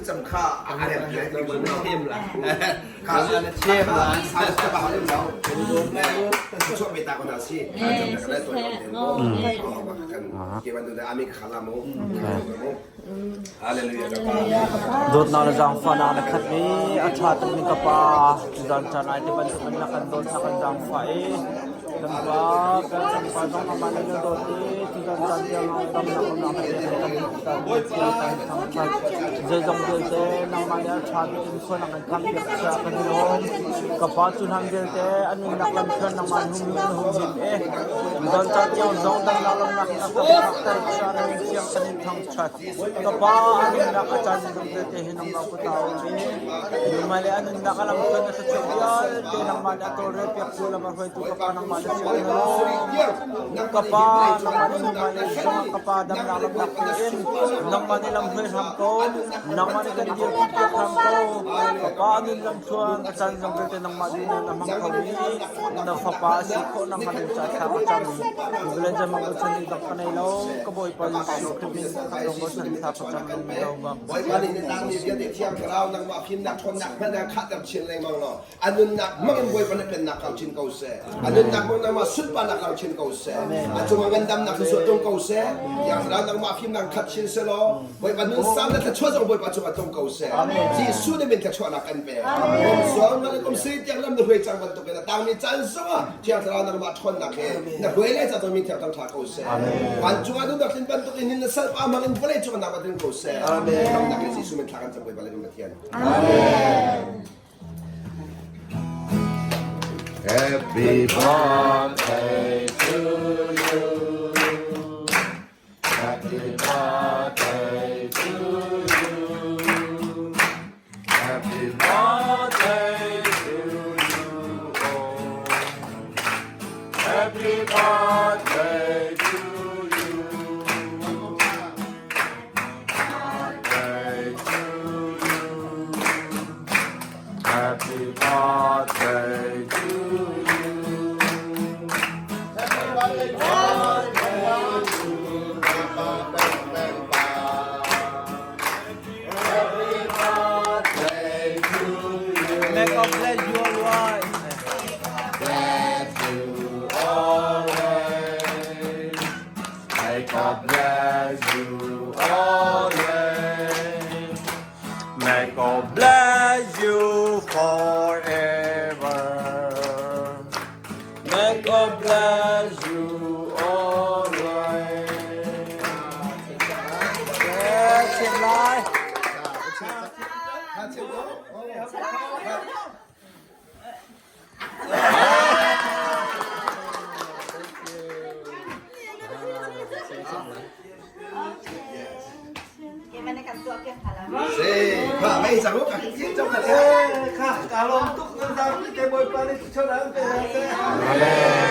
Thlacam kha a rem lai ti mun Them la. Kha Them la. Chuah pe ta ko na si. Hallelujah ka pa. Dawtnak le zaangfahnak na khat i a ṭha tukmi ka pa tuzaan caan ai ti bantukin na kan dawt na kan zaangfah i kan pa kan kan pa zong nangmah nih na dawt i tuzaan caan tiang damnak umnak na pek i kan kan kan thangṭhat zeizong vialte nangmah nih a ṭha bik in khuan a kan khampiak tiah kan i lawm ka pa cu hlan vialte a nunnak lamthluan nangmah nih hum in humhim i tuzaan caan tiang zong damnak lamnak in a kan phakter tiah na min thiang kan in thangṭhat Ka pa a nunnak a caan zong vialte hi nangmah kut ah a um i nangmah le a nunnak a lamthluan na thluachuah vialte nangmah nih a tawlrel piaktu lam a hruaitu ka pa nangmah na si kan lawm. Ka pa nangmah nih nangmah nih zongah ka pa damnak lamnak in nangmah nih lam hruai hram ko nangmah nih kan dirpi piak hram ko ka pa a nun lamthluan a caan zong vialte nangmah duh na hmang kho mi na fapa a si khawh nakhnga ding caah thla ka cam. Vawlei cang bochan ding bak ka nei lo. Ka Bawipa Jesuh Khrih min ka bochan thla ka cam lo bak. Bawipa nih na tangmi vialte thiang thlarau nangmah fimnak ṭhawnnak hmanh ah khahter chin lengmang law a nunnak hmang in Bawipa na pennak kau chin ko seh. A nunnak hmang nangmah sunparnak kau chin ko seh. A cungah ngandamnak thluachuah tlung ko seh. Thiang thlarau nangmah fimnak khat chin seh law Bawipa nun sang le thluachuah zong Bawipa cungah tlung ko seh. Jesuh nih min thluachuahnak kan pek. Kum sual ngal kum si tiang lam na hruai cang bantukin a tangmi caan zongah Thiang Thlarau nangmah ṭhawnnak he na hruai lai ca mi thiang ṭha ko seh. Vancung ah nunnak tlin bantuk in na salpa hmang in vawlei cung ah nak tlin ko seh. Amen. Nak in Jesuh min thla kan cam Bawipa le Pathian. Amen. Happy birthday to you. Happy birthday to you. Happy birthday to you all. Happy birthday to you. Birthday to you. Happy birthday to you. Happy birthday to Happy birthday to you. May God bless you all. Bless you always. May God bless you always. May God bless you forever. May God bless you always. Chim lai. Kha, ka lawm tuk nan zapi te Bawipa nih thluachuah an pe hna seh. Amen.